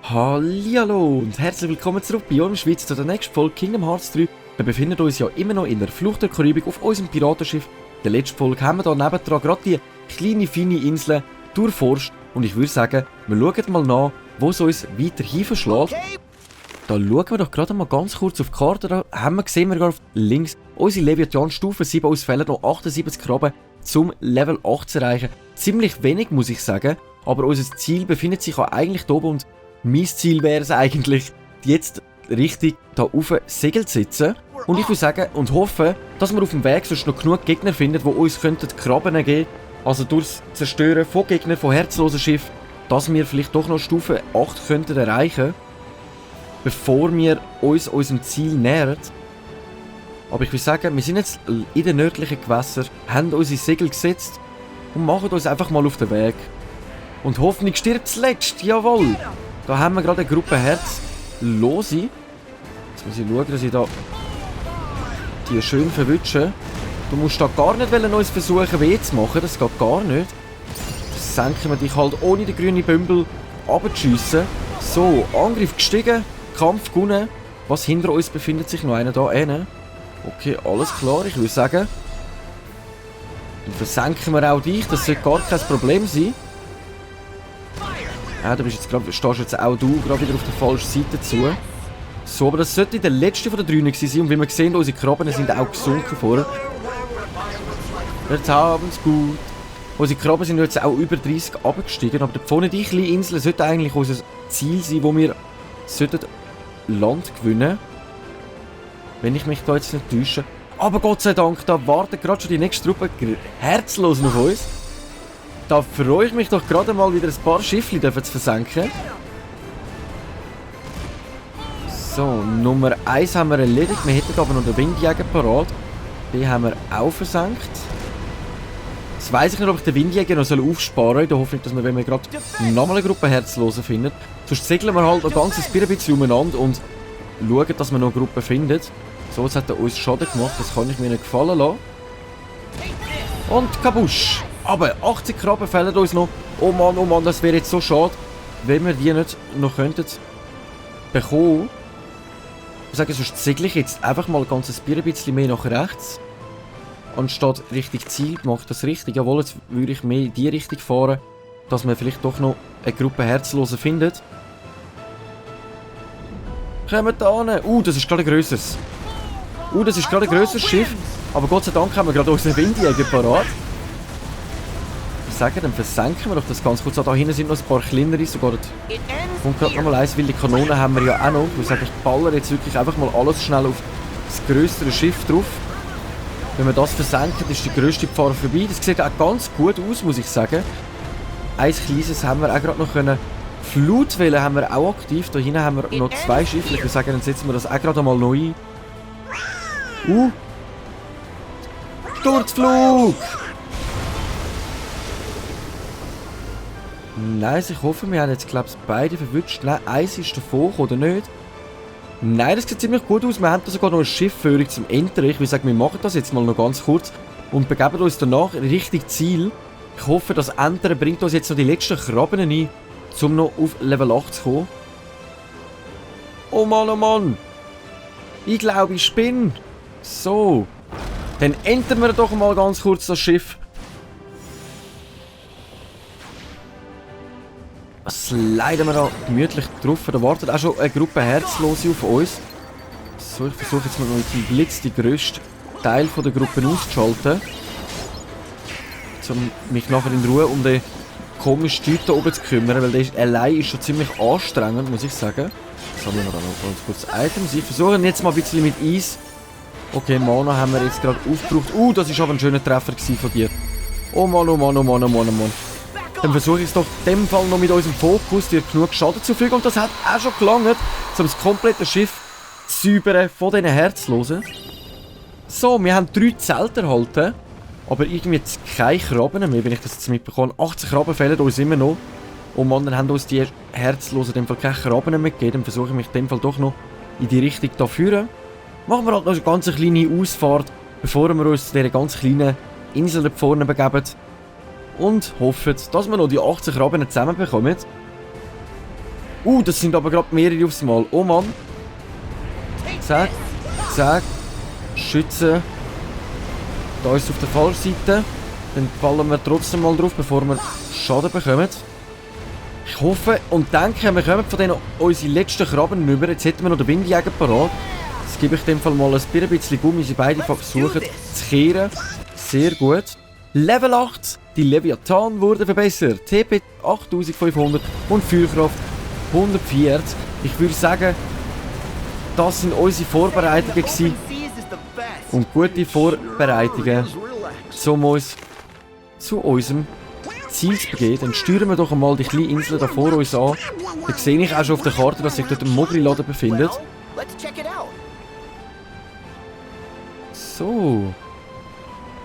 Hallihallo und herzlich willkommen zurück bei eurem Schweiz zu der nächsten Folge Kingdom Hearts 3. Wir befinden uns ja immer noch in der Flucht der Karibik auf unserem Piratenschiff. In der letzten Folge haben wir hier nebendran gerade die kleine, feine Insel durchforscht. Und ich würde sagen, wir schauen mal nach, wo es uns weiter hinverschlägt. Da schauen wir doch gerade mal ganz kurz auf die Karte. Da sehen wir gerade links unsere Leviathan Stufe 7. Uns fehlen noch 78 Krabben zum Level 8 zu erreichen. Ziemlich wenig, muss ich sagen. Aber unser Ziel befindet sich ja eigentlich hier oben. Und mein Ziel wäre es eigentlich, jetzt richtig da auf Segel zu sitzen. Und ich würde sagen und hoffe, dass wir auf dem Weg sonst noch genug Gegner finden, die uns Krabben geben könnten. Also durchs Zerstören von Gegnern, von herzlosen Schiffen, dass wir vielleicht doch noch Stufe 8 könnten erreichen, bevor wir uns unserem Ziel nähern. Aber ich würde sagen, wir sind jetzt in den nördlichen Gewässern, haben unsere Segel gesetzt und machen uns einfach mal auf den Weg. Und Hoffnung stirbt zuletzt, jawohl! Da haben wir gerade eine Gruppe Herzlose. Jetzt muss ich schauen, dass ich da die schön verwünsche. Du musst da gar nicht uns versuchen weh zu machen, das geht gar nicht. Das senken wir dich halt ohne den grünen Bümbel runterzuschiessen. So, Angriff gestiegen, Kampf gewonnen. Was hinter uns befindet sich noch einer da hinten. Okay, alles klar, ich würde sagen. Dann versenken wir auch dich, das sollte gar kein Problem sein. Ja, du stehst jetzt auch du gerade wieder auf der falschen Seite zu. So, aber das sollte der letzte von den drei sein. Und wie wir sehen, unsere Krabben sind auch gesunken vorher. Jetzt haben es gut. Unsere Krabben sind jetzt auch über 30 abgestiegen. Aber da vorne die kleine Insel sollte eigentlich unser Ziel sein, wo wir Land gewinnen. Wenn ich mich da jetzt nicht täusche. Aber Gott sei Dank, da wartet gerade schon die nächste Truppe herzlos auf uns. Da freue ich mich doch gerade mal wieder ein paar Schiffchen zu versenken. So, Nummer 1 haben wir erledigt. Wir hätten aber noch den Windjäger parat. Den haben wir auch versenkt. Jetzt weiss ich nicht, ob ich den Windjäger noch aufsparen soll. Da hoffe ich, dass wir, wenn wir gerade nochmal eine Gruppe Herzlosen finden. Sonst segeln wir halt noch ganz ein bisschen umeinander und schauen, dass wir noch eine Gruppe finden. So, jetzt hat er uns Schaden gemacht. Das kann ich mir nicht gefallen lassen. Und kabusch! Aber 80 Krabben fehlen uns noch. Oh Mann, das wäre jetzt so schade, wenn wir die nicht noch könnten bekommen. Ich sage, sonst segle ich jetzt einfach mal ganz ein bisschen mehr nach rechts. Anstatt richtig Ziel, macht das richtig. Jawohl, jetzt würde ich mehr in die Richtung fahren, dass man vielleicht doch noch eine Gruppe Herzlosen findet. Kommen da hin. Das ist gerade ein grösseres. Das ist gerade ein grösseres Schiff. Aber Gott sei Dank haben wir gerade unseren Windjäger parat. Sagen, dann versenken wir doch das ganz kurz. Da hinten sind noch ein paar kleinere, sogar kommt gerade noch mal eins, weil die Kanonen haben wir ja auch noch. Ich würde sagen, ich baller jetzt wirklich einfach mal alles schnell auf das grössere Schiff drauf. Wenn wir das versenken, ist die grösste Gefahr vorbei. Das sieht auch ganz gut aus, muss ich sagen. Ein kleines haben wir auch gerade noch können. Flutwelle haben wir auch aktiv. Da hinten haben wir noch 2 Schiffe. Ich würde sagen, dann setzen wir das auch gerade mal noch ein. Sturzflug! Nice, ich hoffe, wir haben jetzt, glaube ich, beide verwünscht. Nein, eins ist davor, oder nicht? Nein, das sieht ziemlich gut aus. Wir haben da sogar noch eine Schiffführung zum Entern. Ich würde sagen, wir machen das jetzt mal noch ganz kurz und begeben uns danach Richtung Ziel. Ich hoffe, das Entern bringt uns jetzt noch die letzten Krabben ein, um noch auf Level 8 zu kommen. Oh Mann! Ich glaube, ich spinne. So. Dann entern wir doch mal ganz kurz das Schiff. Sliden wir da gemütlich drauf. Da wartet auch schon eine Gruppe Herzlose auf uns. So, ich versuche jetzt mal mit dem Blitz die grössten Teil der Gruppe auszuschalten. Um mich nachher in Ruhe um den komischen Typ da oben zu kümmern, weil der allein ist schon ziemlich anstrengend, muss ich sagen. Jetzt haben wir noch ganz kurz Items. Ich versuche jetzt mal ein bisschen mit Eis. Okay, Mana haben wir jetzt gerade aufgebraucht. Das war aber ein schöner Treffer von dir. Oh Mann. Dann versuche ich es doch in dem Fall noch mit unserem Fokus, dir genug Schaden zu fügen. Und das hat auch schon gelangt, um das komplette Schiff zu säubern von diesen Herzlosen. So, wir haben 3 Zelte erhalten. Aber irgendwie jetzt keine Krabben mehr, wenn ich das jetzt mitbekomme. 18 Krabben fehlen uns immer noch. Oh Mann, dann haben uns die Herzlosen in dem Fall keine Krabben mehr gegeben. Dann versuche ich mich in dem Fall doch noch in die Richtung da führen. machen wir halt noch eine ganz kleine Ausfahrt, bevor wir uns zu dieser ganz kleinen Insel da vorne begeben. Und hoffen, dass wir noch die 80 Raben zusammenbekommen. Das sind aber gerade mehrere aufs Mal. Oh Mann. Zack, zack. Schützen. Da ist es auf der falschen Seite. Dann fallen wir trotzdem mal drauf, bevor wir Schaden bekommen. Ich hoffe und denke, wir kommen von denen unsere letzten Krabben rüber. Jetzt hätten wir noch den Windjäger parat. Jetzt gebe ich in dem Fall mal ein bisschen Gummi, sie beide versuchen zu kehren. Sehr gut. Level 8. Die Leviathan wurde verbessert. TP 8500 und Feuerkraft 140. Ich würde sagen, das sind unsere Vorbereitungen gewesen. Und gute Vorbereitungen, um uns zu unserem Ziel zu begeben. Dann steuern wir doch einmal die kleine Insel da vor uns an. Da sehe ich auch schon auf der Karte, dass sich dort ein Mogri-Laden befindet. So.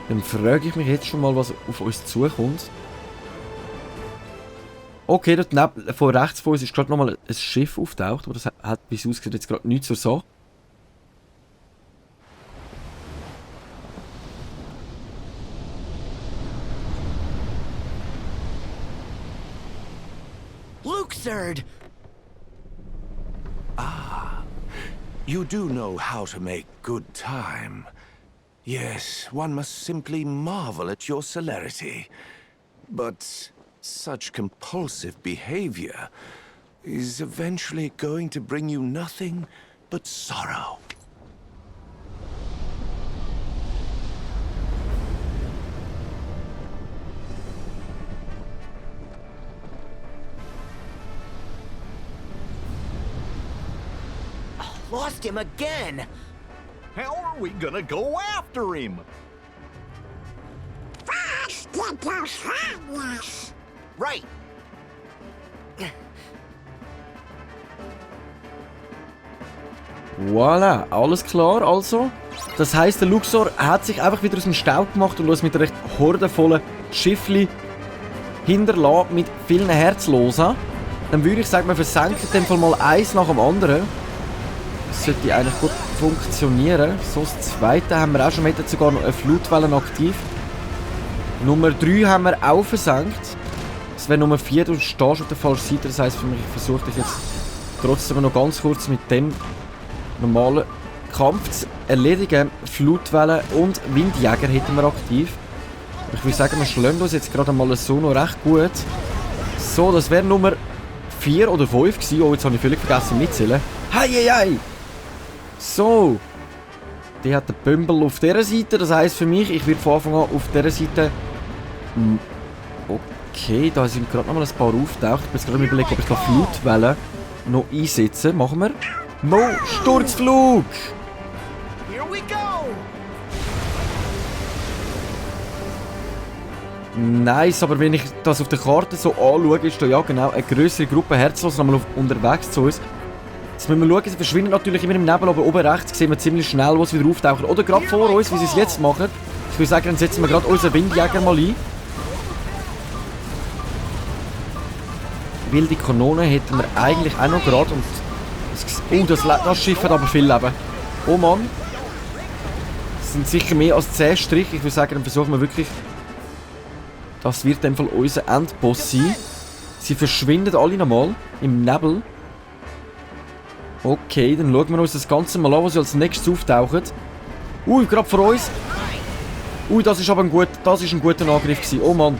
Dann frage ich mich jetzt schon mal, was auf uns zukommt. Okay, dort von rechts von uns ist gerade nochmal ein Schiff auftaucht, aber das hat, wie es aussieht, jetzt gerade nichts zur Sache. Luxord! Ah, you do know how to make good time. Yes, one must simply marvel at your celerity. But such compulsive behavior is eventually going to bring you nothing but sorrow. Lost him again! How are we gonna go after him? Right! Voilà, alles klar also. Das heisst, der Luxor hat sich einfach wieder aus dem Staub gemacht und uns mit einem recht hordenvollen Schiffli hinterlassen mit vielen Herzlosen. Dann würde ich sagen, wir versenken in dem Fall mal eins nach dem anderen. Das sollte eigentlich gut funktionieren. So, das zweite haben wir auch schon mit, sogar noch eine Flutwelle aktiv. Nummer 3 haben wir auch versenkt. Das wäre Nummer 4, du stehst auf der falschen Seite. Das heisst für mich, ich versuche dich jetzt trotzdem noch ganz kurz mit dem normalen Kampf zu erledigen. Flutwelle und Windjäger hätten wir aktiv. Ich würde sagen, wir schlagen uns jetzt gerade mal so noch recht gut. So, das wäre Nummer 4 oder 5 gewesen. Oh, jetzt habe ich völlig vergessen mitzählen. Hei, hei, hei! So. Die hat den Bömbel auf dieser Seite. Das heisst für mich, ich werde von Anfang an auf dieser Seite... Okay, da sind gerade noch mal ein paar auftaucht. Ich bin jetzt gerade überlegen, ob ich da Flutwellen noch einsetze. Machen wir. Mo, Sturzflug! Here we go! Nice, aber wenn ich das auf der Karte so anschaue, ist da ja genau eine größere Gruppe Herzlos nochmal unterwegs zu uns. Jetzt müssen wir schauen, sie verschwinden natürlich immer im Nebel, aber oben rechts sehen wir ziemlich schnell, wo sie wieder auftauchen. Oder gerade vor uns, wie sie es jetzt machen. Ich würde sagen, dann setzen wir gerade unseren Windjäger mal ein. Wilde Kanone hätten wir eigentlich auch noch gerade. Und das Schiff hat aber viel Leben. Oh Mann. Das sind sicher mehr als 10 Striche. Ich würde sagen, dann versuchen wir wirklich... Das wird in dem Fall unser Endboss sein. Sie verschwinden alle nochmal im Nebel. Okay, dann schauen wir uns das Ganze mal an, was sie als nächstes auftauchen. Gerade vor uns. Das ist aber ein guter Angriff gewesen. Oh Mann.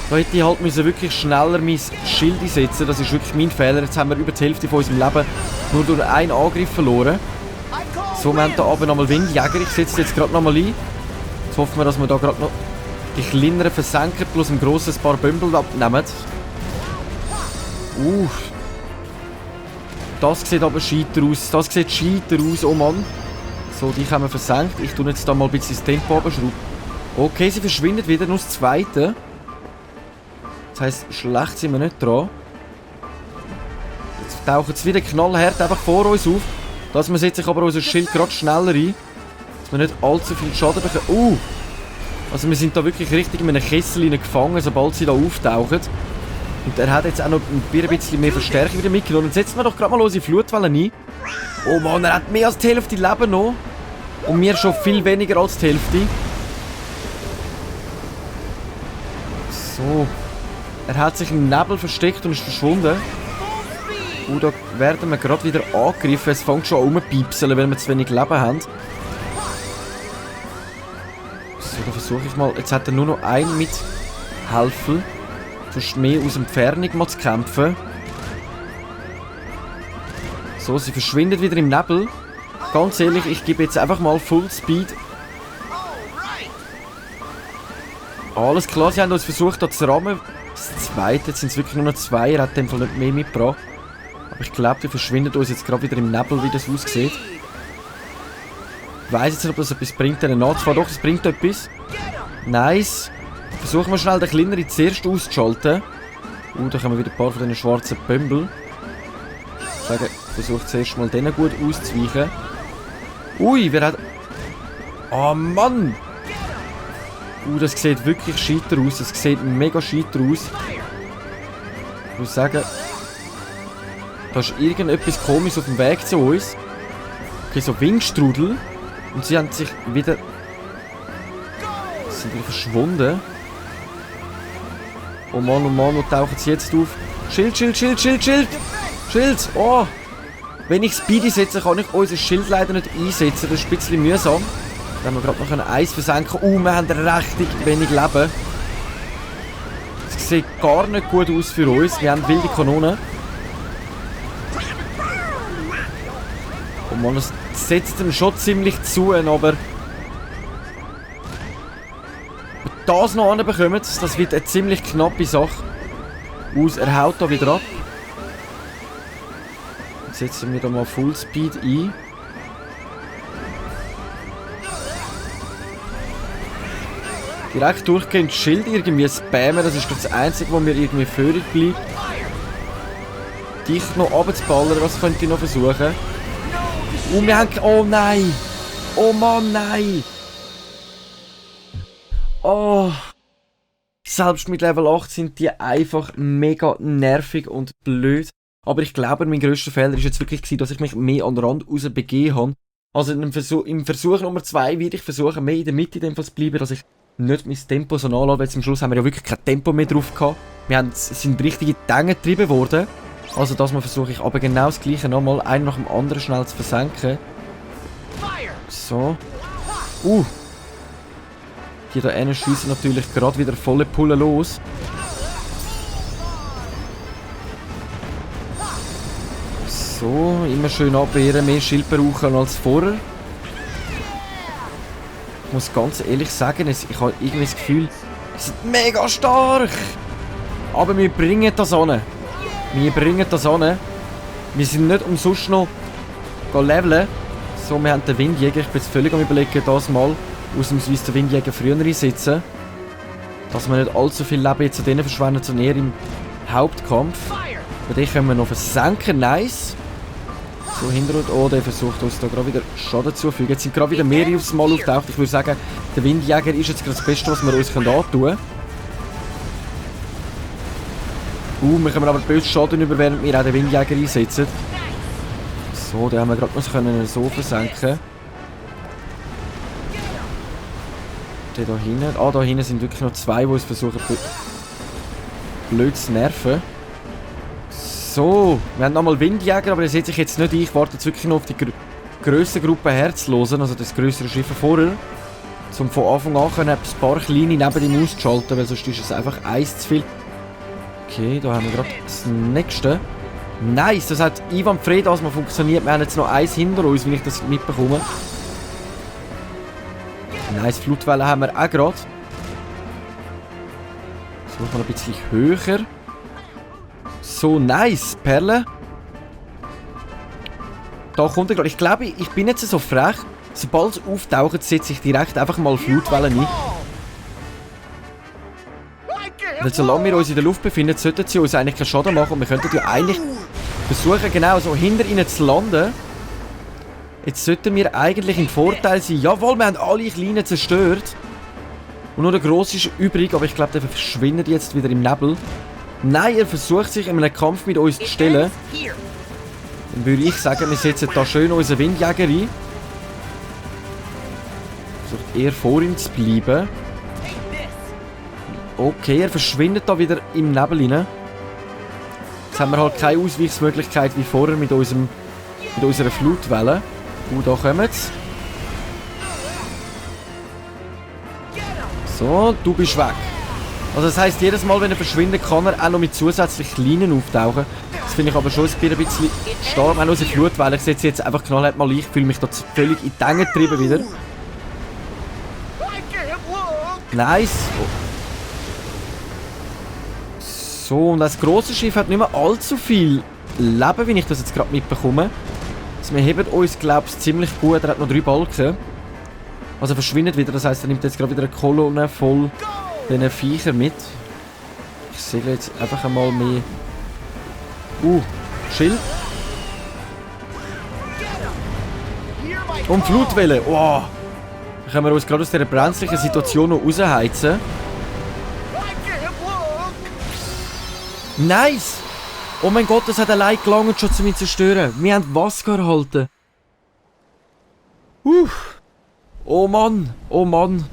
Da hätte ich halt wirklich schneller mein Schild einsetzen. Das ist wirklich mein Fehler. Jetzt haben wir über die Hälfte von unserem Leben nur durch einen Angriff verloren. So, wir haben da aber nochmal Windjäger. Ich setze jetzt gerade nochmal ein. Jetzt hoffen wir, dass wir da gerade noch die kleineren versenken plus ein grosses paar Bömbel abnehmen. Das sieht aber scheiter aus. Oh Mann. So, die haben wir versenkt. Ich tue jetzt da mal ein bisschen das Tempo abschrauben. Okay, sie verschwindet wieder, nur das zweite. Das heisst, schlecht sind wir nicht dran. Jetzt tauchen sie wieder knallhart einfach vor uns auf. Das setzt sich aber unser Schild gerade schneller ein. Dass wir nicht allzu viel Schaden bekommen. Also wir sind da wirklich richtig in einem Kessel gefangen, sobald sie da auftauchen. Und er hat jetzt auch noch ein bisschen mehr Verstärkung wieder mitgenommen. Und setzen wir doch gerade mal unsere Flutwellen ein. Oh Mann, er hat mehr als die Hälfte Leben noch. Und wir schon viel weniger als die Hälfte. So. Er hat sich im Nebel versteckt und ist verschwunden. Und da werden wir gerade wieder angegriffen. Es fängt schon an rumpiepseln, weil wir zu wenig Leben haben. So, da versuche ich mal. Jetzt hat er nur noch einen mithelfen. Sonst mehr aus Entfernung mal zu kämpfen. So, sie verschwindet wieder im Nebel. Ganz ehrlich, ich gebe jetzt einfach mal Full Speed. Alles klar, sie haben uns versucht, da zu rammen. Das zweite, jetzt sind es wirklich nur noch 2. Er hat in dem Fall nicht mehr mitgebracht. Aber ich glaube, die verschwindet uns jetzt gerade wieder im Nebel, wie das aussieht. Ich weiss jetzt nicht, ob das etwas bringt, denen nachzufahren. Doch, es bringt etwas. Nice. Versuchen wir schnell den kleineren zuerst auszuschalten. Da kommen wieder ein paar von diesen schwarzen Pömbel. Ich sage, versuche zuerst mal denen gut auszuweichen. Ui, wer hat... Oh Mann! Das sieht wirklich scheiter aus. Das sieht mega scheiter aus. Ich muss sagen, da ist irgendetwas komisch auf dem Weg zu uns. Okay, so Windstrudel. Und sie haben sich wieder... sind wieder verschwunden. Oh Mann, wo tauchen sie jetzt auf? Schild, Schild, Schild, Schild, Schild! Schild! Oh! Wenn ich Speedy setze, kann ich unser Schild leider nicht einsetzen. Das ist ein bisschen mühsam. Da haben wir gerade noch ein Eis versenken. Wir haben richtig wenig Leben. Das sieht gar nicht gut aus für uns. Wir haben wilde Kanonen. Oh Mann, das setzt ihm schon ziemlich zu, aber... das noch anbekommen, das wird eine ziemlich knappe Sache. Er haut da wieder ab. Jetzt setzen wir da mal Fullspeed ein. Direkt durchgehend Schild irgendwie spammen, das ist das Einzige, was mir irgendwie führig bleibt. Dich noch runterzuballern, was könnte ich noch versuchen? Wir haben... oh nein! Oh Mann, nein! Oh, selbst mit Level 8 sind die einfach mega nervig und blöd. Aber ich glaube, mein grösster Fehler war jetzt wirklich gewesen, dass ich mich mehr an den Rand raus begeben habe. Also im Versuch Nummer 2 werde ich versuchen, mehr in der Mitte zu bleiben, dass ich nicht mein Tempo so nachlasse, weil zum Schluss haben wir ja wirklich kein Tempo mehr drauf gehabt. Sind richtige Dänge getrieben worden. Also das mal versuche ich aber genau das gleiche nochmal, einen nach dem anderen schnell zu versenken. So. Die da hinten schiessen natürlich gerade wieder volle Pulle los. So, immer schön abwehren, mehr Schild brauchen als vorher. Ich muss ganz ehrlich sagen, ich habe irgendwie das Gefühl, sie sind mega stark. Aber wir bringen das an. Wir sind nicht umsonst noch leveln. So, wir haben den Windjäger. Ich bin jetzt völlig am Überlegen, das mal ausnahmsweise den Windjäger früher einsetzen. Dass wir nicht allzu viel Leben jetzt an denen verschwenden, sondern eher im Hauptkampf. Bei dem können wir noch versenken. Nice. So, hinter uns. Oh, der versucht uns da gerade wieder Schaden zuzufügen. Jetzt sind gerade wieder mehrere aufs Mal auftaucht. Ich würde sagen, der Windjäger ist jetzt gerade das Beste, was wir uns antun können. Wir können aber böse Schaden über, während wir auch den Windjäger einsetzen. So, den haben wir gerade noch so versenken. Der da hinten. Da hinten sind wirklich noch 2, die uns versuchen blöd zu nerven. So, wir haben nochmal Windjäger, aber der setzt sich jetzt nicht ein. Ich warte jetzt wirklich noch auf die grösste Gruppe herzulosen, also das grössere Schiff vorher. Um von Anfang an ein paar kleine neben ihm auszuschalten, weil sonst ist es einfach eins zu viel. Okay, da haben wir gerade das nächste. Nice, das hat Ivan Fred mal funktioniert. Wir haben jetzt noch eins hinter uns, wenn ich das mitbekomme. Nice, Flutwelle haben wir auch gerade. So, mal ein bisschen höher. So, nice, Perle. Da kommt er gerade. Ich glaube, ich bin jetzt so frech. Sobald es auftaucht, setze ich direkt einfach mal Flutwellen ein. Weil solange wir uns in der Luft befinden, sollten sie uns eigentlich keinen Schaden machen. Und wir könnten ja eigentlich versuchen, genau so hinter ihnen zu landen. Jetzt sollten wir eigentlich im Vorteil sein. Jawohl, wir haben alle Kleinen zerstört. Und nur der Grosse ist übrig, aber ich glaube, der verschwindet jetzt wieder im Nebel. Nein, er versucht sich in einem Kampf mit uns zu stellen. Here. Dann würde ich sagen, wir setzen da schön unseren Windjäger ein. Versucht eher vor ihm zu bleiben. Take this. Okay, er verschwindet da wieder im Nebel rein. Jetzt haben wir halt keine Ausweichsmöglichkeit wie vorher mit unserer Flutwelle. Da kommen sie. So, du bist weg. Also das heisst, jedes Mal, wenn er verschwindet, kann er auch noch mit zusätzlichen Linien auftauchen. Das finde ich aber schon ein bisschen stark. Auch unsere Flutwelle. Ich setze jetzt einfach knallhart mal ein. Ich fühle mich da völlig in die Enge getrieben wieder. I can't look! Nice. So, und das grosse Schiff hat nicht mehr allzu viel Leben, wie ich das jetzt gerade mitbekomme. Also wir heben uns, glaube ich, ziemlich gut. Er hat noch 3 Balken. Also verschwindet wieder, das heisst, er nimmt jetzt gerade wieder eine Kolonne voll diesen Viecher mit. Ich segle jetzt einfach einmal mehr... Schild. Und Flutwelle. Wow. Da können wir uns gerade aus dieser brenzlichen Situation noch rausheizen. I can't look! Nice! Oh mein Gott, das hat allein gelangt, schon zu mir zu zerstören. Wir haben Wasser erhalten. Oh Mann, oh Mann.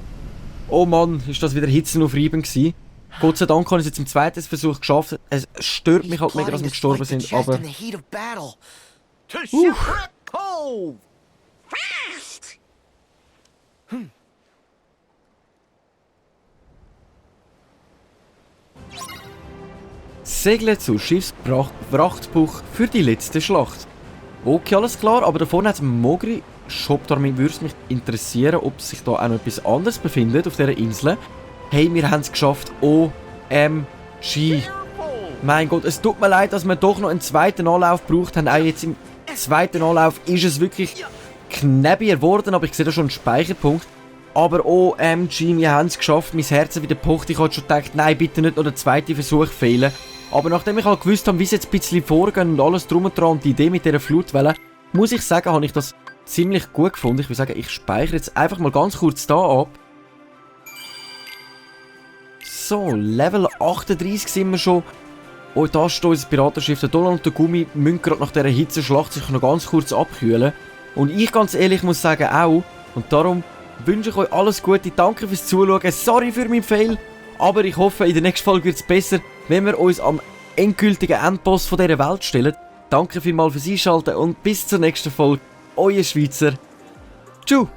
Oh Mann, ist das wieder hitzenaufreibend gewesen. Gott sei Dank habe ich es jetzt im zweiten Versuch geschafft. Es stört mich halt mega, dass wir gestorben sind, aber... In the heat of battle. To Shipwreck Cove! Fast. Segle zu Schiffsfrachtbuch für die letzte Schlacht. Okay, alles klar, aber da vorne hat Mogri Shop, damit würde es mich interessieren, ob sich da auch noch etwas anderes befindet auf dieser Insel. Hey, wir haben es geschafft. OMG. Mein Gott, es tut mir leid, dass wir doch noch einen zweiten Anlauf gebraucht haben. Auch jetzt im zweiten Anlauf ist es wirklich knäppiger geworden, aber ich sehe da schon einen Speicherpunkt. Aber OMG, wir haben es geschafft. Mein Herz wieder pocht. Ich hatte schon gedacht, nein, bitte nicht noch der zweite Versuch fehlen. Aber nachdem ich halt gewusst habe, wie es jetzt ein bisschen vorgehen und alles drum und dran und die Idee mit dieser Flutwelle, muss ich sagen, habe ich das ziemlich gut gefunden. Ich würde sagen, ich speichere jetzt einfach mal ganz kurz da ab. So, Level 38 sind wir schon. Und da steht unser Piratenschiff. Der Donald und der Gummi müssen gerade nach dieser Hitzeschlacht sich noch ganz kurz abkühlen. Und ich ganz ehrlich muss sagen auch. Und darum wünsche ich euch alles Gute. Danke fürs Zuschauen. Sorry für meinen Fail. Aber ich hoffe, in der nächsten Folge wird es besser, wenn wir uns am endgültigen Endboss von dieser Welt stellen. Danke vielmals fürs Einschalten und bis zur nächsten Folge. Euer Schweizer. Tschüss.